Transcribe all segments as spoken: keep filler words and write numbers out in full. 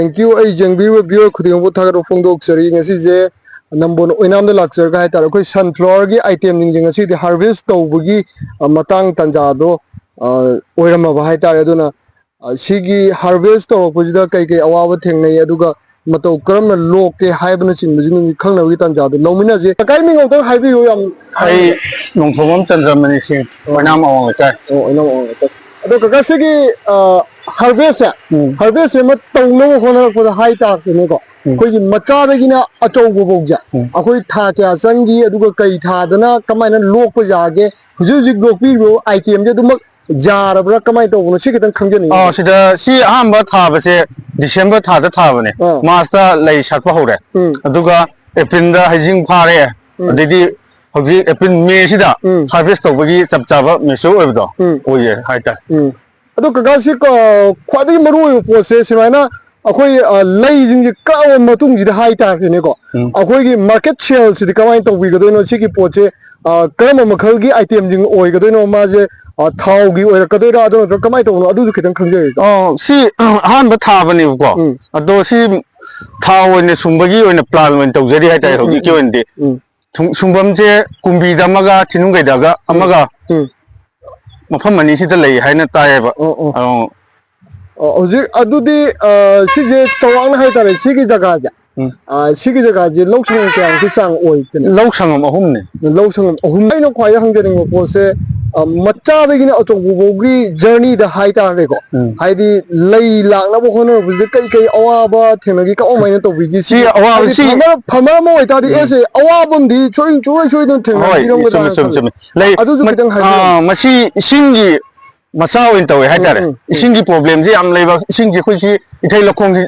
Thank you꯫ ꯑꯩ ꯌꯦꯡꯕꯤꯔꯤꯕ viewer ꯈꯨꯗꯤꯡꯃꯛꯄꯨ ꯊꯥꯒꯠꯄ ꯐꯣꯡꯗꯣꯛꯆꯔꯤ꯫ ꯉꯁꯤꯁꯦ ꯅꯝꯕꯣꯜ ꯑꯣꯏꯅꯥꯝꯗ ꯂꯥꯛꯆꯔꯒ ꯍꯥꯏꯇꯥꯔꯦ, ꯑꯩꯈꯣꯏ sunflowerꯒꯤ itemꯁꯤꯡꯁꯦ ꯉꯁꯤꯗꯤ harvest ꯇꯧꯕꯒꯤ, ꯑ, ꯃꯇꯥꯡ ꯇꯥꯟꯖꯥꯗꯣ, ꯑ, ꯑꯣꯏꯔꯝꯃꯕ ꯍꯥꯏꯇꯥꯔꯦ꯫ ꯑꯗꯨꯅ, ꯑ, ꯁꯤꯒꯤ harvest ꯇꯧꯔꯛꯄꯁꯤꯗ ꯀꯩ ꯀꯩ ꯑꯋꯥꯕ ꯊꯦꯡꯅꯩ, ꯑꯗꯨꯒ ꯃꯇꯧ ꯀꯔꯝꯅ ꯂꯣꯛꯀꯦ ꯍꯥꯏꯕꯅꯆꯤꯡꯕꯁꯤ ꯈꯪꯅꯕꯒꯤ ꯇꯥꯟꯖꯥꯗꯣ ꯂꯧꯃꯤꯟꯅꯁꯦ꯫ ꯀꯀꯥꯒꯤ ꯃꯤꯡ ꯑꯃꯨꯛꯇꯪ ꯍꯥꯏꯕꯤꯌꯨ, ꯌꯥꯝ ꯑꯩ ꯅꯣꯡꯊꯣꯝꯕꯝ ꯆꯟꯗ꯭ꯔꯃꯅꯤ ꯁꯤꯡ, ꯑꯣꯏꯅꯥꯝ ꯑꯋꯥꯡ ꯂꯩꯀꯥꯏ꯫ ꯑꯣ, ꯑꯣꯏꯅꯥꯝ ꯑꯋꯥꯡ ꯂꯩꯀꯥꯏ꯫ ꯑꯗꯣ ꯀꯀꯥ, ꯁꯤꯒꯤ, ꯑ, harvestꯁꯦ, ꯎꯝ꯫ Harvestꯁꯦ ꯑꯃ ꯇꯧꯅꯕ ꯍꯣꯠꯅꯔꯛꯄꯗ ꯍꯥꯏꯇꯥꯔꯦꯅꯦꯀꯣ, ꯎꯝ꯫ ꯑꯩꯈꯣꯏꯒꯤ ꯃꯆꯥꯗꯒꯤꯅ ꯑꯆꯧꯕ ꯐꯥꯎꯁꯦ, ꯎꯝ꯫ ꯑꯩꯈꯣꯏ ꯊꯥ ꯀꯌꯥ ꯆꯪꯈꯤ, ꯑꯗꯨꯒ ꯀꯩ ꯊꯥꯗꯅ ꯀꯃꯥꯏꯅ ꯂꯣꯛꯄ ꯌꯥꯒꯦ, ꯍꯧꯖꯤꯛ ꯍꯧꯖꯤꯛ ꯂꯣꯛꯄꯤꯔꯤꯕ itemꯁꯦ ꯑꯗꯨꯃꯛ ꯌꯥꯔꯕ꯭ꯔꯥ, ꯀꯃꯥꯏꯅ ꯇꯧꯕꯅꯣ, ꯁꯤ ꯈꯤꯇꯪ ꯈꯪꯖꯅꯤꯡꯉꯤ꯫ ꯑꯣ, ꯁꯤꯗ ꯁꯤ ꯑꯍꯥꯟꯕ ꯊꯥꯕꯁꯦ December ꯊꯥꯗ ꯊꯥꯕꯅꯦ꯫ ꯑꯥ꯫ Marchꯇ ꯂꯩ ꯁꯥꯠꯄ ꯍꯧꯔꯦ꯫ ꯎꯝ꯫ ꯑꯗꯨꯒ Aprilꯗ ꯍꯩꯖꯤꯡ ꯐꯥꯔꯦ꯫ ꯎꯝ꯫ ꯑꯗꯩꯗꯤ ꯍꯧꯖꯤꯛ April, Mayꯁꯤꯗ ꯎꯝ꯫ Harvest ꯇꯧꯕꯒꯤ ꯆꯞ ꯆꯥꯕ mature ꯑꯣꯏꯕꯗꯣ ꯎꯝ꯫ ꯑꯣꯏꯌꯦ ꯍꯥꯏꯇꯥꯔꯦ꯫ ꯎꯝ꯫ ꯑꯗꯣ ꯀꯀꯥ, ꯁꯤ ꯀ-, ꯈ꯭ꯋꯥꯏꯗꯒꯤ ꯃꯔꯨ ꯑꯣꯏꯕ ꯄꯣꯠꯁꯦ ꯁꯨꯃꯥꯏꯅ ꯑꯩꯈꯣꯏ, ꯑ, ꯂꯩꯁꯤꯡꯁꯦ ꯀꯛꯑꯕ ꯃꯇꯨꯡꯁꯤꯗ ꯍꯥꯏꯇꯥꯔꯦꯅꯦꯀꯣ, ꯎꯝ꯫ ꯑꯩꯈꯣꯏꯒꯤ market saleꯁꯤꯗꯤ ꯀꯃꯥꯏꯅ ꯇꯧꯕꯤꯒꯗꯣꯏꯅꯣ? ꯁꯤꯒꯤ ꯄꯣꯠꯁꯦ, ꯑ, ꯀꯔꯝꯕ ꯃꯈꯜꯒꯤ itemꯁꯤꯡ ꯑꯣꯏꯒꯗꯣꯏꯅꯣ? ꯃꯥꯁꯦ, ꯑ, ꯊꯥꯎꯒꯤ ꯑꯣꯏꯔꯛꯀꯗꯣꯏꯔꯥ, ꯑꯗꯨ ꯅꯠꯇ꯭ꯔꯒ ꯀꯃꯥꯏꯅ ꯇꯧꯕꯅꯣ? ꯑꯗꯨꯁꯨ ꯈꯤꯇꯪ ꯈꯪꯖꯔꯤꯀꯣ꯫ ꯑ, ꯁꯤ ꯑꯍꯥꯟꯕ ꯊꯥꯕꯅꯦꯕꯀꯣ꯫ ꯎꯝ꯫ ꯑꯗꯣ ꯁꯤ ꯊꯥꯎ ꯑꯣꯏꯅ ꯁꯨꯡꯕꯒꯤ ꯑꯣꯏꯅ plan ꯑꯣꯏꯅ ꯇꯧꯖꯔꯤ ꯍꯥꯏꯇꯥꯔꯦ ꯎꯝ, ꯎꯝ, ꯍꯧꯖꯤꯛꯀꯤ ꯎꯝ꯫ ꯑꯣꯏꯅꯗꯤ꯫ ꯎꯝ꯫ ꯁꯨꯡ-, ꯁꯨꯡꯐꯝꯁꯦ ꯀꯨꯝꯕꯤꯗ ꯑꯃꯒ ꯊꯤꯅꯨꯡꯒꯩꯗꯒ ꯎꯝ꯫ ꯑꯃꯒ ꯎꯝ꯫ ꯃꯐꯝ ꯑꯅꯤꯁꯤꯗ ꯂꯩ ꯍꯥꯏꯅ ꯇꯥꯏꯌꯦꯕ꯫ ꯑꯣ, ꯑꯣ꯫ ꯑꯣ꯫ ꯑꯣ, ꯍꯧꯖꯤꯛ ꯑꯗꯨꯗꯤ, ꯑ, ꯁꯤꯁꯦ ꯆꯥꯎꯔꯥꯛꯅ ꯍꯥꯏꯇꯥꯔꯦ, ꯁꯤꯒꯤ ꯖꯒꯥꯁꯦ, ꯎꯝ꯫ ꯑ, ꯁꯤꯒꯤ ꯖꯒꯥꯁꯦ ꯂꯧ ꯁꯪꯒꯝ ꯀꯌꯥꯃꯨꯛꯀꯤ ꯆꯥꯡ ꯑꯣꯏꯒꯅꯤ? ꯂꯧ ꯁꯪꯒꯝ ꯑꯍꯨꯝꯅꯤ꯫ ꯂꯧ ꯁꯪꯒꯝ ꯑꯍꯨꯝ꯫ ꯑꯩꯅ ꯈ꯭ꯋꯥꯏꯗꯩ ꯍꯪꯖꯅꯤꯡꯕ ꯄꯣꯠꯁꯦ, ꯑ, ꯃꯆꯥꯗꯒꯤꯅ ꯑꯆꯧꯕ ꯐꯥꯎꯒꯤ journeyꯗ ꯍꯥꯏꯇꯥꯔꯦꯀꯣ, ꯎꯝ꯫ ꯍꯥꯏꯗꯤ ꯂꯩ ꯂꯥꯛꯅꯕ ꯍꯣꯠꯅꯔꯛꯄꯁꯤꯗ ꯀꯩ ꯀꯩ ꯑꯋꯥꯕ ꯊꯦꯡꯅꯈꯤ, ꯀꯃꯥꯏꯅ ꯇꯧꯕꯤꯈꯤ? ꯁꯤ ꯁꯤ ꯑꯋꯥꯕ, ꯍꯥꯏꯗꯤ ꯁꯤ farmer, farmer ꯑꯃ ꯑꯣꯏꯇꯥꯔꯗꯤ, ꯎꯝ꯫ ꯑꯦꯁ, ꯑꯦ, ꯑꯋꯥꯕ ꯑꯃꯗꯤ ꯁꯣꯏ-, ꯁꯨꯡꯁꯣꯏ ꯁꯣꯏꯗꯅ ꯍꯣꯏ, ꯊꯦꯡꯅꯕꯤꯔꯝꯒꯗ꯭ꯔꯥ ꯆꯨꯝꯃꯦ, ꯍꯥꯏꯅ ꯆꯨꯝꯃꯦ, ꯈꯜꯂꯦ꯫ ꯆꯨꯝꯃꯦ꯫ ꯂꯩ, ꯑꯗꯨꯁꯨ ꯃ-, ꯈꯤꯇꯪ ꯍꯥꯏꯕꯤꯌꯨ꯫ ꯑꯥ, ꯃꯁꯤ ꯏꯁꯤꯡꯒꯤ ꯃꯆꯥ ꯑꯣꯏꯅ ꯇꯧꯋꯦ ꯍꯥꯏꯇꯥꯔꯦ꯫ ꯎꯝ, ꯎꯝ, ꯎꯝ꯫ ꯏꯁꯤꯡꯒꯤ problemꯁꯦ ꯌꯥꯝ ꯂꯩꯕ, ꯏꯁꯤꯡꯁꯦ ꯑꯩꯈꯣꯏꯁꯤ ꯏꯊꯩ ꯂꯧꯈꯣꯡꯁꯤ,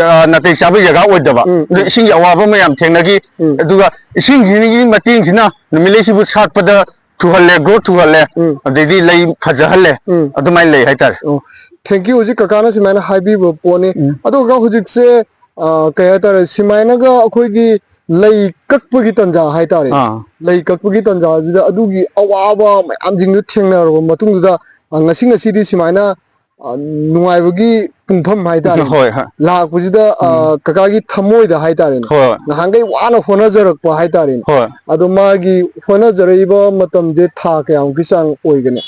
ꯑ, ꯅꯥꯇꯩ ꯆꯥꯕ ꯖꯒꯥ ꯑꯣꯏꯗꯕ꯫ ꯎꯝ, ꯑꯗꯨ ꯎꯝ꯫ ꯏꯁꯤꯡꯒꯤ ꯑꯋꯥꯕ ꯃꯌꯥꯝ ꯊꯦꯡꯅꯈꯤ꯫ ꯎꯝ꯫ ꯑꯗꯨꯒ ꯏꯁꯤꯡꯁꯤꯒꯤ ꯃꯇꯦꯡꯁꯤꯅ ꯅꯨꯃꯤꯠꯂꯩꯁꯤꯕꯨ ꯁꯥꯠꯄꯗ ꯊꯨꯍꯜꯂꯦ, growth ꯊꯨꯍꯜꯂꯦ꯫ ꯎꯝ꯫ ꯑꯗꯩꯗꯤ ꯂꯩ ꯐꯖꯍꯜꯂꯦ꯫ ꯎꯝ꯫ ꯑꯗꯨꯃꯥꯏꯅ ꯂꯩ ꯍꯥꯏꯇꯥꯔꯦ꯫ ꯑꯣ, thank you꯫ ꯍꯧꯖꯤꯛ ꯀꯀꯥꯅ ꯁꯨꯃꯥꯏꯅ ꯍꯥꯏꯕꯤꯕ ꯄꯣꯠꯅꯤ꯫ ꯎꯝ꯫ ꯑꯗꯣ ꯀꯀꯥ, ꯍꯧꯖꯤꯛꯁꯦ, ꯑ, ꯀꯩ ꯍꯥꯏꯇꯥꯔꯦ, ꯁꯨꯃꯥꯏꯅꯒ ꯑꯩꯈꯣꯏꯒꯤ ꯂꯩ ꯀꯛꯄꯒꯤ ꯇꯥꯟꯖꯥ ꯍꯥꯏꯇꯥꯔꯦ꯫ ꯑꯥ꯫ ꯂꯩ ꯀꯛꯄꯒꯤ ꯇꯥꯟꯖꯥꯁꯤꯗ ꯑꯗꯨꯒꯤ ꯑꯋꯥꯕ ꯃꯌꯥꯝꯁꯤꯡꯗꯨ ꯊꯦꯡꯅꯔꯕ ꯃꯇꯨꯡꯗꯨꯗ, ꯑ, ꯉꯁꯤ ꯉꯁꯤꯗꯤ ꯁꯨꯃꯥꯏꯅ, ꯑ, ꯅꯨꯡꯉꯥꯏꯕꯒꯤ ꯄꯨꯡꯐꯝ ꯍꯥꯏꯇꯥꯔꯦ꯫ ꯍꯣꯏ, ꯍꯣꯏ꯫ ꯂꯥꯛꯄꯁꯤꯗ, ꯑ, ꯎꯝ꯫ ꯀꯀꯥꯒꯤ ꯊꯃꯣꯏꯗ ꯍꯥꯏꯇꯥꯔꯦꯅꯦ꯫ ꯍꯣꯏ꯫ ꯅꯍꯥꯟꯈꯩ ꯋꯥꯅ ꯍꯣꯠꯅꯖꯔꯛꯄ ꯍꯥꯏꯇꯥꯔꯦꯅꯦ꯫ ꯍꯣꯏ꯫ ꯑꯗꯣ ꯃꯥꯒꯤ ꯍꯣꯠꯅꯖꯔꯛꯏꯕ ꯃꯇꯝꯁꯦ ꯊꯥ ꯀꯌꯥꯃꯨꯛꯀꯤ ꯆꯥꯡ ꯑꯣꯏꯒꯅꯤ?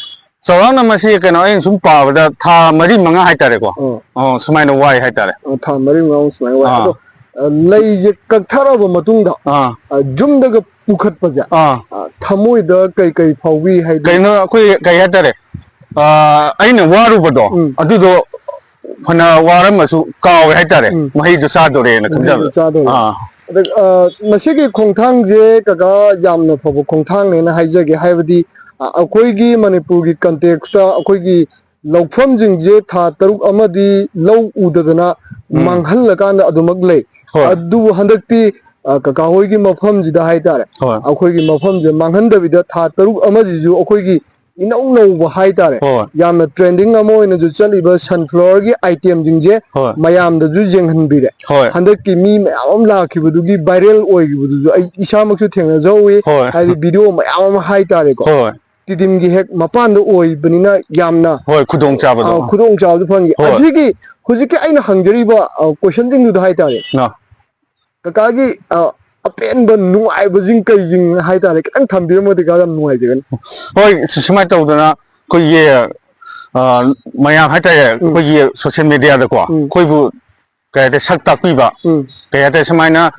ꯆꯥꯎꯔꯥꯛꯅ ꯃꯁꯤ, ꯀꯩꯅꯣ, ꯑꯩꯅ ꯁꯨꯝ ꯄꯥꯕꯗ ꯊꯥ ꯃꯔꯤ ꯃꯉꯥ ꯍꯥꯏꯇꯥꯔꯦꯀꯣ꯫ ꯑꯥ꯫ ꯑꯣ, ꯁꯨꯃꯥꯏꯅ ꯋꯥꯏ ꯍꯥꯏꯇꯥꯔꯦ꯫ ꯑꯣ, ꯊꯥ ꯃꯔꯤ ꯃꯉꯥꯃꯨꯛ ꯁꯨꯃꯥꯏꯅ ꯋꯥꯏ꯫ ꯑꯥ꯫ ꯑꯗꯣ, ꯑ, ꯂꯩꯁꯦ ꯀꯛꯊꯔꯛꯑꯕ ꯃꯇꯨꯡꯗ, ꯑꯥ꯫ ꯑ, ꯌꯨꯝꯗꯒ ꯄꯨꯈꯠꯄꯁꯦ, ꯑꯥ꯫ ꯑ, ꯊꯃꯣꯏꯗ ꯀꯩ ꯀꯩ ꯐꯥꯎꯕꯤ? ꯍꯥꯏꯗꯤ, ꯀꯩꯅꯣ, ꯑꯩꯈꯣꯏ ꯀꯩ ꯍꯥꯏꯇꯥꯔꯦ, ꯑ, ꯑꯩꯅ ꯋꯥꯔꯨꯕꯗꯣ, ꯎꯝ꯫ ꯑꯗꯨꯗꯣ ꯐꯅ ꯋꯥꯔꯝꯃꯁꯨ ꯀꯥꯎꯋꯦ ꯍꯥꯏꯇꯥꯔꯦ, ꯎꯝ꯫ ꯃꯍꯩꯗꯣ ꯆꯥꯗꯣꯔꯦꯅ ꯃꯍꯩꯗꯣ ꯈꯟꯖꯕꯗ꯫ ꯆꯥꯗꯣꯔꯦ꯫ ꯑꯥ꯫ ꯑꯗ, ꯑ, ꯃꯁꯤꯒꯤ ꯈꯣꯡꯊꯥꯡꯁꯦ, ꯀꯀꯥ, ꯌꯥꯝꯅ ꯐꯕ ꯈꯣꯡꯊꯥꯡꯅꯦꯅ ꯍꯥꯏꯖꯒꯦ꯫ ꯍꯥꯏꯕꯗꯤ, ꯑ, ꯑꯩꯈꯣꯏꯒꯤ ꯃꯅꯤꯄꯨꯔꯒꯤ context-ꯇ ꯑꯩꯈꯣꯏꯒꯤ ꯂꯧꯐꯝꯁꯤꯡꯁꯦ ꯊꯥ ꯇꯔꯨꯛ ꯑꯃꯗꯤ ꯂꯧ ꯎꯗꯗꯅ ꯎꯝ꯫ ꯃꯥꯡꯍꯜꯂꯀꯥꯟꯗ ꯑꯗꯨꯃꯛ ꯂꯩ꯫ ꯍꯣꯏ꯫ ꯑꯗꯨꯕꯨ ꯍꯟꯗꯛꯇꯤ, ꯑ, ꯀꯀꯥ ꯍꯣꯏꯒꯤ ꯃꯐꯝꯁꯤꯗ ꯍꯥꯏꯇꯥꯔꯦ, ꯍꯣꯏ꯫ ꯑꯩꯈꯣꯏꯒꯤ ꯃꯐꯝꯁꯦ ꯃꯥꯡꯍꯟꯗꯕꯤꯗ ꯊꯥ ꯇꯔꯨꯛ ꯑꯃꯁꯤꯁꯨ ꯑꯩꯈꯣꯏꯒꯤ ꯏꯅꯧ ꯅꯧꯕ ꯍꯥꯏꯇꯥꯔꯦ, ꯍꯣꯏ꯫ ꯌꯥꯝꯅ trending ꯑꯃ ꯑꯣꯏꯅꯁꯨ ꯆꯠꯂꯤꯕ sunflower-ꯒꯤ item-ꯁꯤꯡꯁꯦ ꯍꯣꯏ꯫ ꯃꯌꯥꯝꯗꯁꯨ ꯌꯦꯡꯍꯟꯕꯤꯔꯦ꯫ ꯍꯣꯏ꯫ ꯍꯟꯗꯛꯀꯤ ꯃꯤ ꯃꯌꯥꯝ ꯑꯃ ꯂꯥꯛꯈꯤꯕꯗꯨꯒꯤ viral ꯑꯣꯏꯈꯤꯕꯗꯨꯁꯨ ꯑꯩ ꯏꯁꯥꯃꯛꯁꯨ ꯊꯦꯡꯅꯖꯍꯧꯋꯤ꯫ ꯍꯣꯏ꯫ ꯍꯥꯏꯗꯤ video ꯃꯌꯥꯝ ꯑꯃ ꯍꯥꯏꯇꯥꯔꯦꯀꯣ꯫ ꯍꯣꯏ꯫ ꯇꯤꯗꯤꯝꯒꯤ ꯍꯦꯛ ꯃꯄꯥꯟꯗ ꯑꯣꯏꯕꯅꯤꯅ ꯌꯥꯝꯅ, ꯍꯣꯏ, ꯈꯨꯗꯣꯡꯆꯥꯕꯗꯣ꯫ ꯑ, ꯈꯨꯗꯣꯡꯆꯥꯕꯗꯨ ꯐꯪꯉꯤ꯫ ꯍꯣꯏ꯫ ꯑꯁꯤꯒꯤ ꯍꯧꯖꯤꯛꯀꯤ ꯑꯩꯅ ꯍꯪꯖꯔꯤꯕ, ꯑ, question-ꯁꯤꯡꯗꯨꯗ ꯍꯥꯏꯇꯥꯔꯦ꯫ ꯑ꯫ ꯀꯀꯥꯒꯤ, ꯑ, ꯑꯄꯦꯟꯕ ꯅꯨꯡꯉꯥꯏꯕꯁꯤꯡ ꯀꯩꯁꯤꯡ ꯍꯥꯏꯇꯥꯔꯦ, ꯈꯤꯇꯪ ꯊꯝꯕꯤꯔꯝꯃꯗꯤ ꯀꯀꯥ ꯌꯥꯝ ꯅꯨꯡꯉꯥꯏꯖꯒꯅꯤ꯫ ꯍꯣꯏ, ꯁꯨ-, ꯁꯨꯃꯥꯏꯅ ꯇꯧꯗꯅ ꯑꯩꯈꯣꯏꯒꯤ, ꯑ, ꯃꯌꯥꯝ ꯍꯥꯏꯇꯥꯔꯦ, ꯎꯝ꯫ ꯑꯩꯈꯣꯏꯒꯤ social media-ꯗꯀꯣ ꯎꯝ꯫ ꯑꯩꯈꯣꯏꯕꯨ, ꯀꯩ ꯍꯥꯏꯇꯥꯔꯦ, ꯁꯛ ꯇꯥꯛꯄꯤꯕ, ꯎꯝ꯫ ꯀꯩ ꯍꯥꯏꯇꯥꯔꯦ, ꯁꯨꯃꯥꯏꯅ,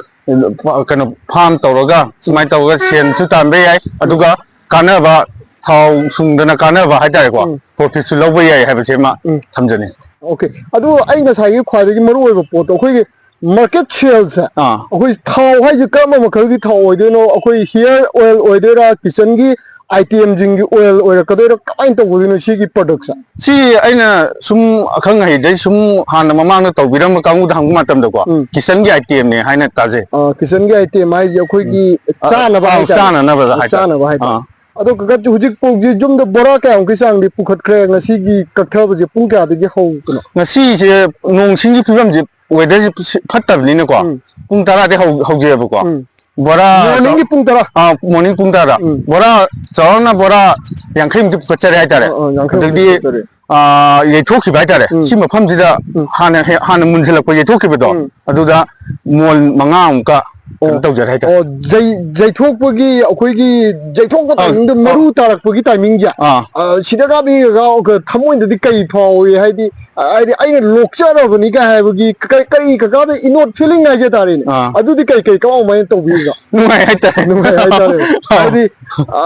ꯀꯩꯅꯣ, farm ꯇꯧꯔꯒ ꯎꯝ꯫ ꯁꯨꯃꯥꯏꯅ ꯇꯧꯔꯒ ꯁꯦꯟꯁꯨ ꯇꯥꯟꯕ ꯌꯥꯏ, ꯎꯝ꯫ ꯑꯗꯨꯒ ꯀꯥꯟꯅꯕ ꯊꯥꯎ ꯁꯨꯡꯗꯅ ꯀꯥꯟꯅꯕ ꯍꯥꯏꯇꯥꯔꯦꯀꯣ, ꯎꯝ꯫ Profit-ꯁꯨ ꯂꯧꯕ ꯌꯥꯏ ꯍꯥꯏꯕꯁꯤꯃ ꯎꯝ꯫ ꯊꯝꯖꯅꯤꯡꯉꯤ꯫ Okay꯫ ꯑꯗꯨ ꯑꯩ ꯉꯁꯥꯏꯒꯤ ꯈ꯭ꯋꯥꯏꯗꯒꯤ ꯃꯔꯨꯑꯣꯏꯕ ꯄꯣꯠꯇꯣ, ꯑꯩꯈꯣꯏꯒꯤ market sales-ꯁꯦ, ꯑꯥ꯫ ꯑꯩꯈꯣꯏ ꯊꯥꯎ ꯍꯥꯏꯁꯦ ꯀꯔꯝꯕ ꯃꯈꯜꯒꯤ ꯊꯥꯎ ꯑꯣꯏꯗꯣꯏꯅꯣ? ꯑꯩꯈꯣꯏ hair oil ꯑꯣꯏꯗꯣꯏꯔꯥ, kitchen-ꯒꯤ item-ꯁꯤꯡꯒꯤ oil ꯑꯣꯏꯔꯛꯀꯗꯣꯏꯔꯥ, ꯀꯃꯥꯏꯅ ꯇꯧꯒꯗꯣꯏꯅꯣ ꯁꯤꯒꯤ product-ꯁꯦ? ꯁꯤ ꯑꯩꯅ ꯁꯨꯝ ꯑꯈꯪ ꯑꯍꯩꯗꯩ ꯁꯨꯝ ꯍꯥꯟꯅ ꯃꯃꯥꯡꯗ ꯇꯧꯕꯤꯔꯝꯕ ꯀꯥꯡꯕꯨꯗ ꯍꯪꯕ ꯃꯇꯝꯗꯀꯣ, ꯎꯝ꯫ Kitchen-ꯒꯤ item-ꯅꯦ ꯍꯥꯏꯅ ꯇꯥꯖꯩ꯫ ꯑꯥ, kitchen-ꯒꯤ item ꯍꯥꯏꯁꯦ ꯑꯩꯈꯣꯏꯒꯤ ꯎꯝ꯫ ꯆꯥꯅꯕ ꯑꯥ, ꯍꯥꯏꯇꯥꯔꯦ꯫ ꯆꯥꯅꯅꯕꯗ ꯑꯥ, ꯍꯥꯏꯇꯥꯔꯦ꯫ ꯆꯥꯅꯕ ꯍꯥꯏꯇꯥꯔꯦ꯫ ꯑꯥ꯫ ꯑꯗꯣ ꯀꯀꯥ, ꯍꯧꯖꯤꯛ ꯐꯥꯎꯁꯤ ꯌꯨꯝꯗ ꯕꯣꯔꯥ ꯀꯌꯥꯃꯨꯛꯀꯤ ꯆꯥꯡꯗꯤ ꯄꯨꯈꯠꯈ꯭ꯔꯦ? ꯉꯁꯤꯒꯤ ꯀꯛꯊꯕꯁꯦ ꯄꯨꯡ ꯀꯌꯥꯗꯒꯤ ꯍꯧꯕꯅꯣ? ꯉꯁꯤꯁꯦ ꯅꯣꯡ ꯁꯤꯡꯒꯤ ꯐꯤꯕꯝꯁꯦ, weather-ꯁꯦ ꯐꯠꯇꯕꯅꯤꯅꯀꯣ, ꯎꯝ꯫ ꯄꯨꯡ ꯇꯔꯥꯗꯤ ꯍꯧ-, ꯍꯧꯖꯩꯑꯕꯀꯣ꯫ ꯎꯝ꯫ ꯕꯣꯔꯥ Morning-ꯒꯤ ꯄꯨꯡ ꯇꯔꯥ? ꯑꯥ, morning ꯄꯨꯡ ꯇꯔꯥꯗ꯫ ꯎꯝ꯫ ꯕꯣꯔꯥ ꯆꯥꯎꯔꯥꯛꯅ ꯕꯣꯔꯥ ꯌꯥꯡꯈꯩꯃꯨꯛꯇꯤ ꯄꯨꯈꯠꯆꯔꯦ ꯍꯥꯏꯇꯥꯔꯦ꯫ ꯑꯥ, ꯑꯥ, ꯌꯥꯡꯈꯩꯃꯨꯛꯇꯤ ꯑꯗꯒꯤꯗꯤ ꯄꯨꯈꯠꯆꯔꯦ꯫ ꯑ, ꯌꯩꯊꯣꯛꯈꯤꯕ ꯍꯥꯏꯇꯥꯔꯦ꯫ ꯎꯝ꯫ ꯁꯤ ꯃꯐꯝꯁꯤꯗ ꯎꯝ꯫ ꯍꯥꯟꯅ ꯍꯦ-, ꯍꯥꯟꯅ ꯃꯨꯟꯁꯤꯜꯂꯛꯄ ꯌꯩꯊꯣꯛꯈꯤꯕꯗꯣ, ꯎꯝ꯫ ꯑꯗꯨꯗ ꯃꯣꯟ ꯃꯉꯥꯃꯨꯛꯀ ꯀꯩꯅꯣ ꯑꯣ꯫ ꯇꯧꯖꯔꯦ ꯍꯥꯏꯇꯥꯔꯦ꯫ ꯑꯣ, ꯌꯩ-, ꯌꯩꯊꯣꯛꯄꯒꯤ ꯑꯩꯈꯣꯏꯒꯤ ꯌꯩꯊꯣꯛꯄ ꯑꯥ, timing ꯗꯣ, ꯑꯥ꯫ ꯃꯔꯨ ꯇꯥꯔꯛꯄꯒꯤ timing ꯁꯦ, ꯑꯥ꯫ ꯑ, ꯁꯤꯗꯒꯗꯤ ꯀꯀꯥ ꯊꯃꯣꯏꯗꯗꯤ ꯀꯩ ꯐꯥꯎꯏ? ꯍꯥꯏꯗꯤ, ꯑ, ꯍꯥꯏꯗꯤ ꯑꯩꯅ ꯂꯣꯛꯆꯔꯕꯅꯤ ꯀꯥꯏ ꯍꯥꯏꯕꯒꯤ ꯀ-, ꯀꯔꯤ ꯀꯀꯥꯗ ꯏꯅꯣꯠ feeling ꯍꯥꯏꯖ ꯇꯥꯔꯦꯅꯦ꯫ ꯑꯥ꯫ ꯑꯗꯨꯗꯤ ꯀꯩ ꯀꯩ ꯀꯃꯥꯏꯅ ꯇꯧꯕꯤꯕꯅꯣ? ꯅꯨꯡꯉꯥꯏ ꯍꯥꯏꯇꯥꯔꯦ꯫ ꯅꯨꯡꯉꯥꯏ ꯍꯥꯏꯇꯥꯔꯦ꯫ ꯑꯥ꯫ ꯍꯥꯏꯗꯤ, ꯑ,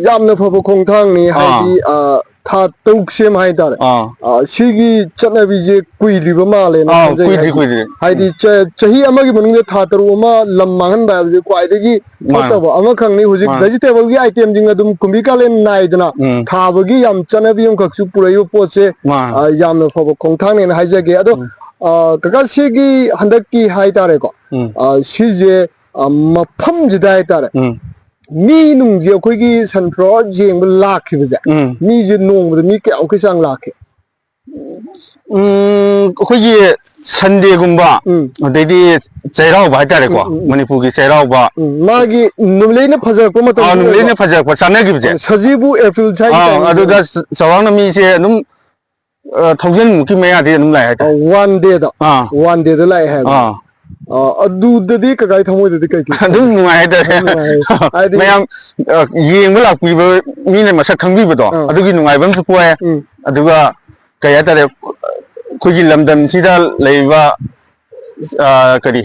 ꯌꯥꯝꯅ ꯐꯕ ꯈꯣꯡꯊꯥꯡꯅꯤ꯫ ꯑꯥ꯫ ꯍꯥꯏꯗꯤ, ꯑ, ꯊꯥ ꯇꯔꯨꯛ ꯁꯦꯝ ꯍꯥꯏꯇꯥꯔꯦ꯫ ꯑꯥ꯫ ꯑ, ꯁꯤꯒꯤ ꯆꯠꯅꯕꯤꯁꯦ ꯀꯨꯏꯗ꯭ꯔꯤꯕ ꯃꯥꯜꯂꯦꯅ ꯑꯥ, ꯈꯟꯖꯩ꯫ ꯀꯨꯏꯗ꯭ꯔꯤ, ꯍꯥꯏꯗꯤ, ꯀꯨꯏꯗ꯭ꯔꯤ꯫ ꯍꯥꯏꯗꯤ ꯎꯝ꯫ ꯆ-, ꯆꯍꯤ ꯑꯃꯒꯤ ꯃꯅꯨꯡꯗ ꯊꯥ ꯇꯔꯨꯛ ꯑꯃ ꯂꯝ ꯃꯥꯡꯍꯟꯕ ꯍꯥꯏꯕꯁꯦ ꯈ꯭ꯋꯥꯏꯗꯒꯤ ꯃꯥꯅꯦ꯫ ꯐꯠꯇꯕ ꯑꯃꯈꯛꯅꯤ꯫ ꯍꯧꯖꯤꯛ ꯃꯥꯅꯦ꯫ Vegetable ꯒꯤ item ꯁꯤꯡ ꯑꯗꯨꯝ ꯀꯨꯝꯕꯤ ꯀꯥꯂꯦꯟ ꯅꯥꯏꯗꯅ ꯎꯝ꯫ ꯊꯥꯕꯒꯤ ꯌꯥꯝ ꯆꯠꯅꯕꯤ ꯑꯃꯈꯛꯁꯨ ꯄꯨꯔꯛꯏꯕ ꯄꯣꯠꯁꯦ, ꯃꯥꯅꯦ꯫ ꯑ, ꯌꯥꯝꯅ ꯐꯕ ꯈꯣꯡꯊꯥꯡꯅꯦꯅ ꯍꯥꯏꯖꯒꯦ꯫ ꯑꯗꯣ, ꯎꯝ꯫ ꯑ, ꯀꯀꯥ ꯁꯤꯒꯤ ꯍꯟꯗꯛꯀꯤ ꯍꯥꯏꯇꯥꯔꯦꯀꯣ, ꯎꯝ꯫ ꯑ, ꯁꯤꯁꯦ, ꯑ, ꯃꯐꯝꯁꯤꯗ ꯍꯥꯏꯇꯥꯔꯦ, ꯎꯝ꯫ ꯃꯤ ꯅꯨꯡꯁꯦ ꯑꯩꯈꯣꯏꯒꯤ sunflower ꯌꯦꯡꯕ ꯂꯥꯛꯈꯤꯕꯁꯦ, ꯎꯝ꯫ ꯃꯤꯁꯦ ꯅꯣꯡꯃꯗ ꯃꯤ ꯀꯌꯥꯃꯨꯛꯀꯤ ꯆꯥꯡ ꯂꯥꯛꯀꯦ? ꯎꯝ, ꯑꯩꯈꯣꯏꯒꯤ Sunday ꯒꯨꯝꯕ, ꯎꯝ꯫ ꯑꯗꯩꯗꯤ ꯆꯩꯔꯥꯎꯕ ꯍꯥꯏꯇꯥꯔꯦꯀꯣ, ꯎꯝ, ꯎꯝ, ꯎꯝ꯫ ꯃꯅꯤꯄꯨꯔꯒꯤ ꯆꯩꯔꯥꯎꯕ꯫ ꯎꯝ, ꯃꯥꯒꯤ ꯅꯨꯃꯤꯠꯂꯩꯅ ꯐꯖꯔꯛꯄ ꯃꯇꯝ ꯑꯥ, ꯑꯣꯏꯕ꯫ ꯅꯨꯃꯤꯠꯂꯩꯅ ꯐꯖꯔꯛꯄ, ꯆꯥꯟꯅꯈꯤꯕꯁꯦ꯫ ꯑ, ꯁꯖꯤꯕꯨ April ꯁ꯭ꯋꯥꯏꯒꯤ ꯑꯥ, timing ꯗ ꯑꯗꯨꯗ ꯑꯣꯏꯕ꯫ ꯆ-, ꯆꯥꯎꯔꯥꯛꯅ ꯃꯤꯁꯦ ꯑꯗꯨꯝ, ꯑ, thousand ꯃꯨꯛꯀꯤ ꯃꯌꯥꯗꯤ ꯑꯗꯨꯝ ꯂꯥꯛꯑꯦ ꯍꯥꯏꯇꯥꯔꯦ꯫ ꯑ, one day ꯗ꯫ ꯑꯥ꯫ One day ꯗ ꯂꯥꯛꯑꯦ ꯍꯥꯏꯕ꯫ ꯑꯥ꯫ ꯑ, ꯑꯗꯨꯗꯗꯤ ꯀꯀꯥꯒꯤ ꯊꯃꯣꯏꯗꯗꯤ ꯀꯩ ꯀꯩ ꯑꯗꯨꯝ ꯐꯥꯎꯒꯦ? ꯅꯨꯡꯉꯥꯏ ꯍꯥꯏꯇꯥꯔꯦ꯫ ꯑꯗꯨꯝ ꯅꯨꯡꯉꯥꯏ꯫ ꯍꯥꯏꯗꯤ ꯃꯌꯥꯝ, ꯑ, ꯌꯦꯡꯕ ꯂꯥꯛꯄꯤꯕ ꯃꯤꯅ ꯃꯁꯛ ꯈꯪꯕꯤꯕꯗꯣ, ꯑꯥ꯫ ꯑꯗꯨꯒꯤ ꯅꯨꯡꯉꯥꯏꯕ ꯑꯃꯁꯨ ꯄꯣꯛꯑꯦ꯫ ꯎꯝ꯫ ꯑꯗꯨꯒ ꯀꯩ ꯍꯥꯏꯇꯥꯔꯦ, ꯑꯩꯈꯣꯏꯒꯤ ꯂꯝꯗꯝꯁꯤꯗ ꯂꯩꯔꯤꯕ, ꯑ, ꯀꯔꯤ,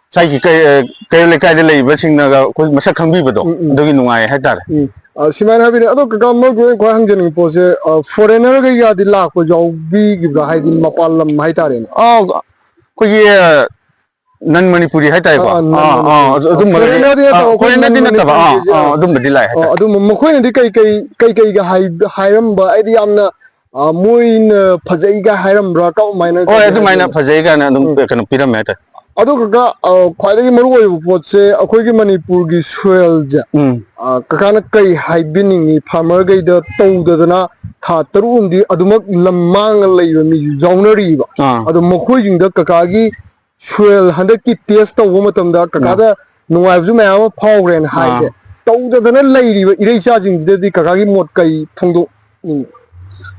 ꯁ꯭ꯋꯥꯏꯒꯤ ꯀꯩ-, ꯑ, ꯀꯩꯔꯣꯜ ꯂꯩꯀꯥꯏꯗ ꯂꯩꯔꯤꯕꯁꯤꯡꯅꯒ ꯑꯩꯈꯣꯏ ꯃꯁꯛ ꯈꯪꯕꯤꯕꯗꯣ, ꯎꯝ, ꯎꯝ꯫ ꯑꯗꯨꯒꯤ ꯅꯨꯡꯉꯥꯏ ꯍꯥꯏꯇꯥꯔꯦ꯫ ꯎꯝ꯫ ꯑ, ꯁꯨꯃꯥꯏꯅ ꯍꯥꯏꯕꯤꯔꯦ꯫ ꯑꯗꯣ ꯀꯀꯥ, ꯃꯔꯨꯞ ꯑꯩꯅ ꯈ꯭ꯋꯥꯏ ꯍꯪꯖꯅꯤꯡꯕ ꯄꯣꯠꯁꯦ, ꯑ, foreigner ꯒꯩꯒꯗꯤ ꯂꯥꯛꯄ ꯌꯥꯎꯕꯤꯈꯤꯕ꯭ꯔꯥ? ꯍꯥꯏꯗꯤ ꯃꯄꯥꯟ ꯂꯝ ꯍꯥꯏꯇꯥꯔꯦꯅꯦ꯫ ꯑ, ꯑꯩꯈꯣꯏꯒꯤ, ꯑ, non ꯃꯅꯤꯄꯨꯔꯤ ꯍꯥꯏꯇꯥꯔꯦꯀꯣ꯫ ꯑꯥ, ꯑꯥ, non ꯑꯥ, ꯃꯅꯤꯄꯨꯔꯤ꯫ ꯑꯗꯨ-, ꯑꯗꯨꯝꯕꯗꯤ, foreigner ꯗꯤ ꯑꯥ, ꯅꯠꯇꯕ, ꯑꯩꯈꯣꯏ foreigner ꯗꯤ ꯅꯠꯇꯕ, ꯑꯥ, ꯃꯅꯤꯄꯨꯔꯒꯤꯁꯦ, ꯑꯥ, ꯑꯥ꯫ ꯑꯗꯨꯝꯕꯗꯤ ꯂꯥꯛꯑꯦ ꯑꯣ, ꯍꯥꯏꯇꯥꯔꯦ꯫ ꯑꯗꯨ ꯃꯈꯣꯏꯅꯗꯤ ꯀꯩ ꯀꯩ, ꯀꯩ ꯀꯩꯒ ꯍꯥꯏ-, ꯍꯥꯏꯔꯝꯕ? ꯍꯥꯏꯗꯤ ꯌꯥꯝꯅ, ꯑꯥ, ꯃꯣꯏꯅ ꯐꯖꯩꯒ ꯍꯥꯏꯔꯝꯕ꯭ꯔꯥ? ꯀꯃꯥꯏꯅ ꯍꯣꯏ, ꯀꯩ ꯑꯗꯨꯃꯥꯏꯅ ꯍꯥꯏꯒꯦ? ꯐꯖꯩ ꯀꯥꯏꯅ ꯑꯗꯨꯝ ꯎꯝ꯫ ꯀꯩꯅꯣ ꯄꯤꯔꯝꯃꯦ ꯍꯥꯏꯇꯥꯔꯦ꯫ ꯑꯗꯨ ꯀꯀꯥ, ꯑꯥ, ꯈ꯭ꯋꯥꯏꯗꯒꯤ ꯃꯔꯨ ꯑꯣꯏꯕ ꯄꯣꯠꯁꯦ ꯑꯩꯈꯣꯏꯒꯤ ꯃꯅꯤꯄꯨꯔꯒꯤ soil ꯁꯦ, ꯎꯝ꯫ ꯑꯥ, ꯀꯀꯥꯅ ꯀꯩ ꯍꯥꯏꯕꯤꯅꯤꯡꯉꯤ? Farmer ꯈꯩꯗ ꯇꯧꯗꯗꯅ ꯊꯥ ꯇꯔꯨꯛ ꯑꯃꯗꯤ ꯑꯗꯨꯃꯛ ꯂꯝ ꯃꯥꯡꯉ ꯂꯩꯕ ꯃꯤꯁꯨ ꯌꯥꯎꯅꯔꯤꯕ꯫ ꯑꯥ꯫ ꯑꯗꯣ ꯃꯈꯣꯏꯁꯤꯡꯗ ꯀꯀꯥꯒꯤ soil ꯍꯟꯗꯛꯀꯤ test ꯇꯧꯕ ꯃꯇꯝꯗ ꯑꯥ꯫ ꯀꯀꯥꯗ ꯅꯨꯡꯉꯥꯏꯕꯁꯨ ꯃꯌꯥꯝ ꯑꯃ ꯐꯥꯎꯈ꯭ꯔꯦꯅ ꯍꯥꯏꯁꯦ, ꯑꯥ꯫ ꯇꯧꯗꯗꯅ ꯂꯩꯔꯤꯕ ꯏꯔꯩꯆꯥꯁꯤꯡꯁꯤꯗꯗꯤ ꯀꯀꯥꯒꯤ ꯃꯣꯠ ꯀꯩ ꯐꯣꯡꯗꯣꯛꯅꯤꯡꯉꯤ?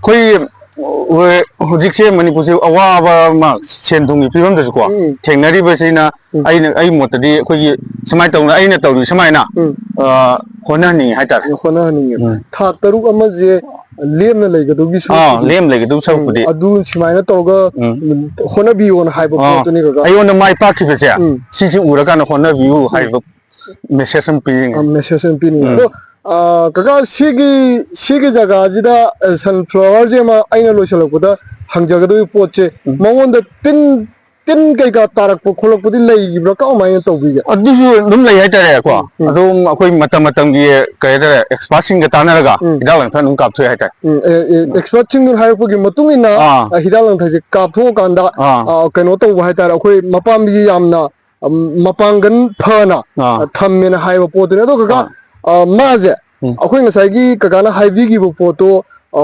ꯑꯩꯈꯣꯏ ꯍꯣꯏ, ꯍꯧꯖꯤꯛꯁꯦ ꯃꯅꯤꯄꯨꯔꯁꯦ ꯑꯋꯥꯕ ꯑꯃ, ꯁꯦꯟ ꯊꯨꯝꯒꯤ ꯐꯤꯕꯝꯗꯁꯨꯀꯣ, ꯎꯝ꯫ ꯊꯦꯡꯅꯔꯤꯕꯁꯤꯅ ꯎꯝ꯫ ꯑꯩꯅ, ꯑꯩ ꯃꯣꯠꯇꯗꯤ ꯑꯩꯈꯣꯏꯒꯤ ꯁꯨꯃꯥꯏꯅ ꯇꯧꯅ, ꯑꯩꯅ ꯇꯧꯔꯤ ꯁꯨꯃꯥꯏꯅ, ꯎꯝ꯫ ꯑ, ꯍꯣꯠꯅꯍꯟꯅꯤꯡꯉꯤ ꯍꯥꯏꯇꯥꯔꯦ꯫ ꯍꯣꯠꯅꯍꯟꯅꯤꯡꯉꯦ꯫ ꯎꯝ꯫ ꯊꯥ ꯇꯔꯨꯛ ꯑꯃꯁꯦ ꯂꯦꯝꯅ ꯂꯩꯒꯗꯧꯒꯤ ꯑꯥ, ꯁꯔꯨꯛꯄꯨꯗꯤ, ꯂꯦꯝ ꯂꯩꯒꯗꯧ ꯎꯝ, ꯁꯔꯨꯛꯄꯨꯗꯤ꯫ ꯑꯗꯨ ꯁꯨꯃꯥꯏꯅ ꯇꯧꯔꯒ, ꯎꯝ꯫ ꯎꯝ, ꯍꯣꯠꯅꯕꯤꯌꯣꯅ ꯍꯥꯏꯕ ꯑꯥ, ꯄꯣꯠꯇꯨꯅꯤ, ꯀꯀꯥ꯫ ꯑꯩꯉꯣꯟꯗ ꯃꯥꯏ ꯄꯥꯛꯈꯤꯕꯁꯦ, ꯎꯝ꯫ ꯁꯤꯁꯤ ꯎꯔꯀꯥꯟꯗ ꯍꯣꯠꯅꯕꯤꯌꯨ ꯎꯝ꯫ ꯍꯥꯏꯕ message ꯑꯃ ꯄꯤꯅꯤꯡꯉꯦ꯫ ꯑ, message ꯑꯃ ꯄꯤꯅꯤꯡꯉꯦ꯫ ꯎꯝ꯫ ꯑꯗꯣ, ꯑ, ꯀꯀꯥ, ꯁꯤꯒꯤ, ꯁꯤꯒꯤ ꯖꯒꯥꯁꯤꯗ, ꯑ, sunflowerꯁꯦ ꯑꯃ ꯑꯩꯅ ꯂꯣꯏꯁꯤꯜꯂꯛꯄꯗ ꯍꯪꯖꯒꯗꯧꯔꯤꯕ ꯄꯣꯠꯁꯦ, ꯎꯝ꯫ ꯃꯉꯣꯟꯗ ꯇꯤꯟ, ꯇꯤꯟ ꯀꯩꯀꯥ ꯇꯥꯔꯛꯄ ꯈꯣꯠꯂꯛꯄꯗꯤ ꯂꯩꯕ꯭ꯔꯥ? ꯀꯃꯥꯏꯅ ꯇꯧꯕꯤꯒꯦ? ꯑꯗꯨꯁꯨ ꯑꯗꯨꯝ ꯂꯩ ꯍꯥꯏꯇꯥꯔꯦꯀꯣ꯫ ꯎꯝ, ꯎꯝ꯫ ꯑꯗꯨꯝ ꯑꯩꯈꯣꯏ ꯃꯇꯝ ꯃꯇꯝꯒꯤ, ꯀꯩ ꯍꯥꯏꯇꯥꯔꯦ, expertꯁꯤꯡꯒ ꯇꯥꯟꯅꯔꯒ ꯎꯝ꯫ ꯍꯤꯗꯥꯛ ꯂꯥꯡꯊꯛ ꯑꯗꯨꯝ ꯀꯥꯞꯊꯣꯛꯑꯦ ꯍꯥꯏꯇꯥꯔꯦ꯫ ꯎꯝ, ꯑꯦ, ꯑꯦ, expertꯁꯤꯡꯅ ꯍꯥꯏꯔꯛꯄꯒꯤ ꯃꯇꯨꯡ ꯏꯟꯅ, ꯑꯥ꯫ ꯑ, ꯍꯤꯗꯥꯛ ꯂꯥꯡꯊꯛꯁꯦ ꯀꯥꯞꯊꯣꯛꯑꯀꯥꯟꯗ, ꯑꯥ꯫ ꯑ, ꯀꯩꯅꯣ ꯇꯧꯕ ꯍꯥꯏꯇꯥꯔꯦ, ꯑꯩꯈꯣꯏ ꯃꯄꯥꯝꯕꯤꯁꯤ ꯌꯥꯝꯅ, ꯑꯝ, ꯃꯄꯥꯡꯒꯜ ꯐꯅ, ꯑꯥ꯫ ꯑ, ꯊꯝꯃꯦꯅ ꯍꯥꯏꯕ ꯄꯣꯠꯇꯨꯅꯤ꯫ ꯑꯗꯣ ꯀꯀꯥ, ꯑꯥ꯫ ꯑ, ꯃꯥꯁꯦ ꯎꯝ꯫ ꯑꯩꯈꯣꯏ ꯉꯁꯥꯏꯒꯤ ꯀꯀꯥꯅ ꯍꯥꯏꯕꯤꯈꯤꯕ ꯄꯣꯠꯇꯣ, ꯑ,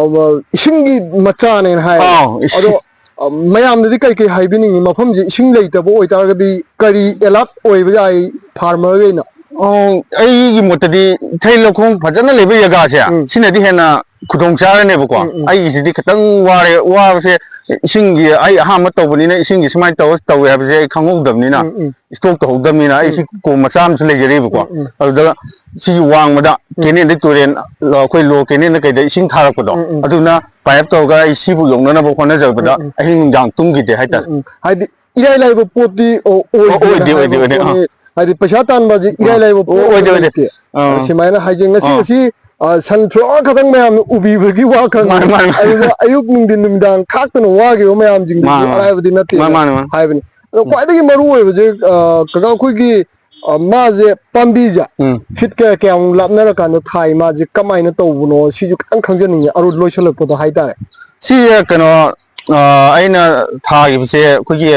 ꯏꯁꯤꯡꯒꯤ ꯃꯆꯥꯅꯦꯅ ꯍꯥꯏꯌꯦꯕ꯫ ꯑꯥꯎ, ꯏꯁꯤꯡ꯫ ꯑꯗꯣ, ꯑ, ꯃꯌꯥꯝꯗꯗꯤ ꯀꯩ ꯀꯩ ꯍꯥꯏꯕꯤꯅꯤꯡꯉꯤ? ꯃꯐꯝꯁꯦ ꯏꯁꯤꯡ ꯂꯩꯇꯕ ꯑꯣꯏꯇꯥꯔꯒꯗꯤ ꯀꯔꯤ alert ꯑꯣꯏꯕ ꯌꯥꯏ farmerꯒꯤ ꯑꯣꯏꯅ? ꯑꯣ, ꯑꯩꯒꯤ ꯃꯣꯠꯇꯗꯤ ꯏꯊꯩ ꯂꯧꯈꯣꯡ ꯐꯖꯅ ꯂꯩꯕ ꯖꯒꯥꯁꯦ, ꯎꯝ꯫ ꯁꯤꯅꯗꯤ ꯍꯦꯟꯅ ꯈꯨꯗꯣꯡ ꯆꯥꯔꯅꯦꯕꯀꯣ꯫ ꯎꯝ, ꯎꯝ꯫ ꯑꯩꯒꯤꯁꯤꯗꯤ ꯈꯤꯇꯪ ꯋꯥꯔꯦ, ꯋꯥꯕꯁꯦ ꯏꯁꯤꯡꯒꯤ, ꯑꯩ ꯑꯍꯥꯟꯕ ꯇꯧꯕꯅꯤꯅ ꯏꯁꯤꯡꯒꯤ ꯁꯨꯃꯥꯏꯅ ꯇꯧꯔ ꯇꯧꯋꯦ ꯍꯥꯏꯕꯁꯦ ꯑꯩ ꯈꯪꯍꯧꯗꯕꯅꯤꯅ, ꯎꯝ, ꯎꯝ꯫ stock ꯇꯧꯍꯧꯗꯕꯅꯤꯅ, ꯑꯩ ꯎꯝ꯫ ꯁꯤ ꯀꯣꯝ ꯃꯆꯥ ꯑꯃꯁꯨ ꯂꯩꯖꯔꯤꯕꯀꯣ꯫ ꯎꯝ, ꯎꯝ꯫ ꯑꯗꯨꯗ ꯁꯤꯒꯤ ꯋꯥꯡꯃꯗ ꯎꯝ꯫ canalꯗꯩ ꯇꯨꯔꯦꯟ, ꯑꯩꯈꯣꯏ lower canalꯅ ꯀꯩꯗ ꯏꯁꯤꯡ ꯊꯥꯔꯛꯄꯗꯣ, ꯎꯝ, ꯎꯝ꯫ ꯑꯗꯨꯅ pipe ꯇꯧꯔꯒ ꯑꯩ ꯁꯤꯕꯨ ꯌꯧꯅꯅꯕ ꯍꯣꯠꯅꯖꯕꯗ ꯎꯝ, ꯎꯝ꯫ ꯑꯍꯤꯡ ꯅꯨꯡꯗꯥꯡ ꯇꯨꯝꯈꯤꯗꯦ ꯎꯝ, ꯍꯥꯏꯇꯥꯔꯦ꯫ ꯎꯝ꯫ ꯍꯥꯏꯗꯤ ꯏꯔꯥꯏ ꯂꯥꯏꯕ ꯄꯣꯠꯇꯤ ꯑꯣ-, ꯑꯣ-, ꯑꯣꯏꯗꯦꯅ ꯑꯣꯏꯗꯦ, ꯍꯥꯏꯕ ꯑꯣꯏꯗꯦ, ꯑꯣꯏꯗꯦ, ꯑꯥ꯫ ꯄꯣꯠꯅꯤ꯫ ꯍꯥꯏꯗꯤ ꯄꯩꯁꯥ ꯇꯥꯟꯕꯁꯦ ꯏꯔꯥꯏ ꯑꯥ꯫ ꯂꯥꯏꯕ ꯑꯣ-, ꯄꯣꯠ ꯑꯣꯏꯗꯦ, ꯑꯣꯏꯗꯦ꯫ ꯂꯩꯇꯦ꯫ ꯑꯥ꯫ ꯁꯨꯃꯥꯏꯅ ꯍꯥꯏꯖꯩ꯫ ꯉꯁꯤ, ꯑꯥ꯫ ꯉꯁꯤ, ꯑ, sunflower ꯈꯛꯇꯪ ꯃꯌꯥꯝꯅ ꯎꯕꯤꯕꯒꯤ ꯋꯥ ꯈꯛꯅꯤ꯫ ꯃꯥꯅꯦ, ꯃꯥꯅꯦ, ꯃꯥꯅꯦ꯫ ꯑꯗꯨꯗ ꯑꯌꯨꯛ ꯅꯨꯡꯊꯤꯟ ꯅꯨꯃꯤꯗꯥꯡ ꯈꯥꯛꯇꯅ ꯋꯥꯈꯤꯕ ꯃꯌꯥꯝꯁꯤꯡꯗꯨꯁꯨ ꯃꯥꯅꯦ, ꯃꯥꯅꯦ꯫ ꯑꯔꯥꯏꯕꯗꯤ ꯅꯠꯇꯦꯅ ꯃꯥꯅꯦ, ꯃꯥꯅꯦ, ꯃꯥꯅꯦ꯫ ꯍꯥꯏꯕꯅꯤ꯫ ꯑꯗꯣ ꯎꯝ꯫ ꯈ꯭ꯋꯥꯏꯗꯒꯤ ꯃꯔꯨ ꯑꯣꯏꯕꯁꯦ, ꯑ, ꯀꯀꯥ, ꯑꯩꯈꯣꯏꯒꯤ, ꯑ, ꯃꯥꯁꯦ ꯄꯥꯝꯕꯤꯁꯦ ꯎꯝ꯫ feet ꯀꯌꯥ ꯀꯌꯥꯃꯨꯛ ꯂꯥꯞꯅꯔꯀꯥꯟꯗ ꯊꯥꯏ, ꯃꯥꯁꯦ ꯀꯃꯥꯏꯅ ꯇꯧꯕꯅꯣ, ꯁꯤꯁꯨ ꯈꯤꯇꯪ ꯈꯪꯖꯅꯤꯡꯉꯦ, ꯑꯔꯨ ꯂꯣꯏꯁꯤꯜꯂꯛꯄꯗꯣ ꯍꯥꯏꯇꯥꯔꯦ꯫ ꯁꯤꯁꯦ ꯀꯩꯅꯣ, ꯑ, ꯑꯩꯅ ꯊꯥꯈꯤꯕꯁꯦ ꯑꯩꯈꯣꯏꯒꯤ,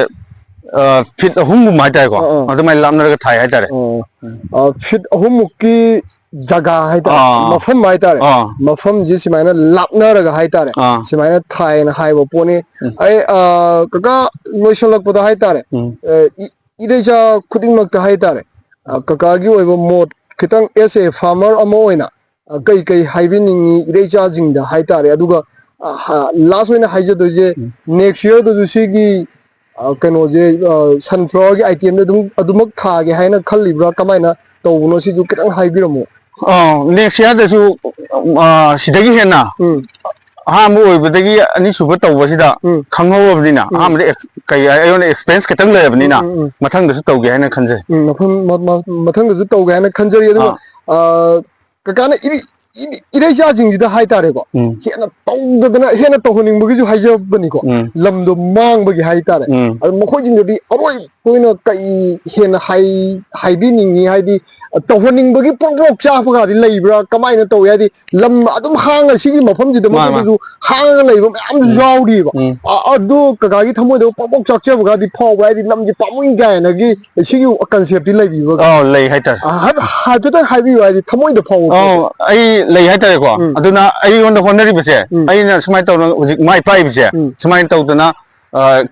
ꯑ, feet ꯑꯍꯨꯝꯒꯨꯝꯕ ꯍꯥꯏꯇꯥꯔꯦꯀꯣ, ꯑꯥ, ꯑꯥ꯫ ꯑꯗꯨꯃꯥꯏꯅ ꯂꯥꯞꯅꯔꯒ ꯊꯥꯏ ꯍꯥꯏꯇꯥꯔꯦ꯫ ꯑꯣ꯫ ꯎꯝ꯫ ꯑ, feet ꯑꯍꯨꯝꯃꯨꯛꯀꯤ ꯖꯒꯥ ꯍꯥꯏꯇꯥꯔꯦ, ꯑꯥ, ꯑꯥ꯫ ꯃꯐꯝ ꯍꯥꯏꯇꯥꯔꯦ, ꯑꯥ꯫ ꯃꯐꯝꯁꯤ ꯁꯨꯃꯥꯏꯅ ꯂꯥꯞꯅꯔꯒ ꯍꯥꯏꯇꯥꯔꯦ, ꯑꯥ꯫ ꯁꯨꯃꯥꯏꯅ ꯊꯥꯏꯅ ꯍꯥꯏꯕ ꯄꯣꯠꯅꯤ꯫ ꯎꯝ꯫ ꯑꯩ, ꯑ, ꯀꯀꯥ, ꯂꯣꯏꯁꯤꯜꯂꯛꯄꯗ ꯍꯥꯏꯇꯥꯔꯦ, ꯎꯝ꯫ ꯑ, ꯏ-, ꯏꯔꯩꯆꯥ ꯈꯨꯗꯤꯡꯃꯛꯇ ꯍꯥꯏꯇꯥꯔꯦ, ꯑ, ꯀꯀꯥꯒꯤ ꯑꯣꯏꯕ ꯃꯣꯠ ꯈꯤꯇꯪ as a farmer ꯑꯃ ꯑꯣꯏꯅ, ꯑ, ꯀꯩ ꯀꯩ ꯍꯥꯏꯕꯤꯅꯤꯡꯉꯤ ꯏꯔꯩꯆꯥꯁꯤꯡꯗ ꯍꯥꯏꯇꯥꯔꯦ? ꯑꯗꯨꯒ ꯂꯥꯁ ꯑꯣꯏꯅ ꯍꯥꯏꯖꯗꯣꯏꯁꯦ, ꯎꯝ꯫ ꯅꯦꯛꯁ ꯌꯔꯗꯁꯨ ꯁꯤꯒꯤ ꯑ, ꯀꯩꯅꯣꯁꯦ, ꯑ, ꯁꯟꯐ꯭ꯂꯥꯋꯔꯒꯤ ꯑꯥꯏꯇꯦꯝꯁꯦ ꯑꯗꯨꯝ, ꯑꯗꯨꯃꯛ ꯊꯥꯒꯦ ꯍꯥꯏꯅ ꯈꯜꯂꯤꯕ꯭ꯔꯥ? ꯀꯃꯥꯏꯅ ꯇꯧꯕꯅꯣ? ꯁꯤꯁꯨ ꯈꯤꯇꯪ ꯍꯥꯏꯕꯤꯔꯝꯃꯣ꯫ ꯑ, ꯅꯦꯛꯁ ꯌꯔꯗꯁꯨ, ꯑ, ꯁꯤꯗꯒꯤ ꯍꯦꯟꯅ ꯎꯝ꯫ ꯑꯍꯥꯟꯕ ꯑꯣꯏꯕꯗꯒꯤ ꯑꯅꯤꯁꯨꯕ ꯇꯧꯕꯁꯤꯗ ꯎꯝ꯫ ꯈꯪꯍꯧꯔꯕꯅꯤꯅ, ꯎꯝ꯫ ꯑꯍꯥꯟꯕꯗ ꯑꯦꯛꯁ-, ꯀꯩ, ꯑꯩꯉꯣꯟꯗ ꯑꯦꯛꯁꯄꯤꯔꯤꯌꯦꯟꯁ ꯈꯤꯇꯪ ꯂꯩꯔꯕꯅꯤꯅ, ꯎꯝ, ꯎꯝ, ꯎꯝ꯫ ꯃꯊꯪꯗꯁꯨ ꯇꯧꯒꯦ ꯍꯥꯏꯅ ꯈꯟꯖꯩ꯫ ꯎꯝ, ꯃꯐꯝ, ꯃ-, ꯃ-, ꯃꯊꯪꯗꯁꯨ ꯇꯧꯒꯦ ꯍꯥꯏꯅ ꯈꯟꯖꯔꯤ꯫ ꯑꯗꯨꯒ, ꯑꯥ꯫ ꯑ, ꯀꯀꯥꯅ ꯏꯔꯩ-, ꯏꯔꯩ-, ꯏꯔꯩꯆꯥꯁꯤꯡꯁꯤꯗ ꯍꯥꯏꯇꯥꯔꯦꯀꯣ, ꯎꯝ꯫ ꯍꯦꯟꯅ ꯇꯧꯗꯗꯅ ꯍꯦꯟꯅ ꯇꯧꯍꯟꯅꯤꯡꯕꯒꯤꯁꯨ ꯍꯥꯏꯖꯕꯅꯤꯀꯣ, ꯎꯝ꯫ ꯂꯝꯗꯣ ꯃꯥꯡꯕꯒꯤ ꯍꯥꯏꯇꯥꯔꯦ꯫ ꯎꯝ꯫ ꯑꯗꯣ ꯃꯈꯣꯏꯁꯤꯡꯗꯗꯤ ꯑꯔꯣꯏꯕ ꯑꯣꯏꯅ ꯀꯩ ꯍꯦꯟꯅ ꯍꯥꯏ-, ꯍꯥꯏꯕꯤꯅꯤꯡꯉꯤ? ꯍꯥꯏꯗꯤ, ꯇꯧꯍꯟꯅꯤꯡꯕꯒꯤ ꯄ꯭ꯔꯣꯛ ꯄ꯭ꯔꯣꯛ ꯆꯥꯛꯄꯒꯗꯤ ꯂꯩꯕ꯭ꯔꯥ? ꯀꯃꯥꯏꯅ ꯇꯧꯏ? ꯍꯥꯏꯗꯤ, ꯂꯝ ꯑꯗꯨꯝ ꯍꯥꯡꯉ ꯁꯤꯒꯤ ꯃꯐꯝꯁꯤꯗ ꯃꯥꯅꯦ, ꯃꯥꯅꯦ꯫ ꯃꯐꯝꯗꯨꯁꯨ ꯍꯥꯡꯉꯒ ꯂꯩꯕ ꯃꯌꯥꯝꯁꯨ ꯎꯝ꯫ ꯌꯥꯎꯔꯤꯕ꯫ ꯎꯝ꯫ ꯑ-, ꯑꯗꯨ ꯀꯀꯥꯒꯤ ꯊꯃꯣꯏꯗ ꯄ꯭ꯔꯣꯛ ꯄ꯭ꯔꯣꯛ ꯆꯥꯛꯆꯕꯒꯗꯤ ꯐꯥꯎꯕ꯭ꯔꯥ? ꯍꯥꯏꯗꯤ, ꯂꯝꯁꯦ ꯄꯥꯝꯃꯨꯏ ꯀꯥꯏꯅꯒꯤ ꯁꯤꯒꯤ ꯀꯟꯁꯦꯞꯇꯤ ꯂꯩꯕꯤꯕ꯭ꯔꯥ? ꯑꯧ, ꯂꯩ ꯍꯥꯏꯇꯥꯔꯦ꯫ ꯑ, ꯍꯥꯏꯐꯦꯠ-, ꯍꯥꯏꯐꯦꯠꯇꯪ ꯍꯥꯏꯕꯤꯌꯨ, ꯍꯥꯏꯗꯤ, ꯊꯃꯣꯏꯗ ꯐꯥꯎꯕ ꯄꯣꯠꯇꯣ꯫ ꯑꯧ, ꯑꯩ ꯂꯩ ꯍꯥꯏꯇꯥꯔꯦꯀꯣ꯫ ꯎꯝ꯫ ꯑꯗꯨꯅ ꯑꯩꯉꯣꯟꯗ ꯍꯣꯠꯅꯔꯤꯕꯁꯦ, ꯎꯝ꯫ ꯑꯩꯅ ꯁꯨꯃꯥꯏꯅ ꯇꯧꯗꯅ ꯍꯧꯖꯤꯛ ꯃꯥꯏ ꯄꯥꯛꯏꯕꯁꯦ, ꯎꯝ꯫ ꯁꯨꯃꯥꯏꯅ ꯇꯧꯗꯅ, ꯑ,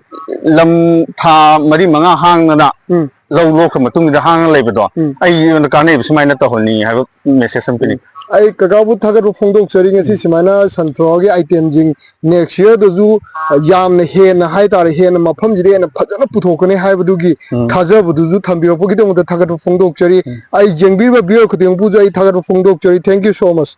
ꯂꯝ ꯊꯥ ꯃꯔꯤ ꯃꯉꯥ ꯍꯥꯡꯗꯅ ꯎꯝ꯫ ꯂꯧ ꯂꯣꯛꯈ꯭ꯔ ꯃꯇꯨꯡꯗ ꯍꯥꯡꯉ ꯂꯩꯕꯗꯣ, ꯎꯝ꯫ ꯑꯩꯉꯣꯟꯗ ꯀꯥꯟꯅꯩꯕ ꯁꯨꯃꯥꯏꯅ ꯇꯧꯍꯟꯅꯤꯡꯉꯤ ꯍꯥꯏꯕ ꯃꯦꯁꯦꯖ ꯑꯃ ꯄꯤꯅꯤꯡꯉꯤ꯫ ꯎꯝ꯫ ꯑꯩ ꯀꯀꯥꯕꯨ ꯊꯥꯒꯠꯄ ꯐꯣꯡꯗꯣꯛꯆꯔꯤ, ꯉꯁꯤ ꯎꯝ꯫ ꯁꯨꯃꯥꯏꯅ ꯁꯟꯐ꯭ꯂꯥꯋꯔꯒꯤ ꯑꯥꯏꯇꯦꯝꯁꯤꯡ ꯅꯦꯛꯁ ꯌꯔꯗꯁꯨ ꯌꯥꯝꯅ ꯍꯦꯟꯅ ꯍꯥꯏꯇꯥꯔꯦ, ꯍꯦꯟꯅ ꯃꯐꯝꯁꯤꯗ ꯍꯦꯟꯅ ꯐꯖꯅ ꯄꯨꯊꯣꯛꯀꯅꯤ ꯍꯥꯏꯕꯗꯨꯒꯤ ꯎꯝ꯫ ꯊꯥꯖꯕꯗꯨꯁꯨ ꯊꯝꯕꯤꯔꯛꯄꯒꯤꯗꯃꯛꯇ ꯊꯥꯒꯠꯄ ꯐꯣꯡꯗꯣꯛꯆꯔꯤ꯫ ꯎꯝ꯫ ꯑꯩ ꯌꯦꯡꯕꯤꯔꯤꯕ viewer ꯈꯨꯗꯤꯡꯃꯛꯄꯨꯁꯨ ꯑꯩ ꯊꯥꯒꯠꯄ ꯐꯣꯡꯗꯣꯛꯆꯔꯤ꯫ Thank you so much꯫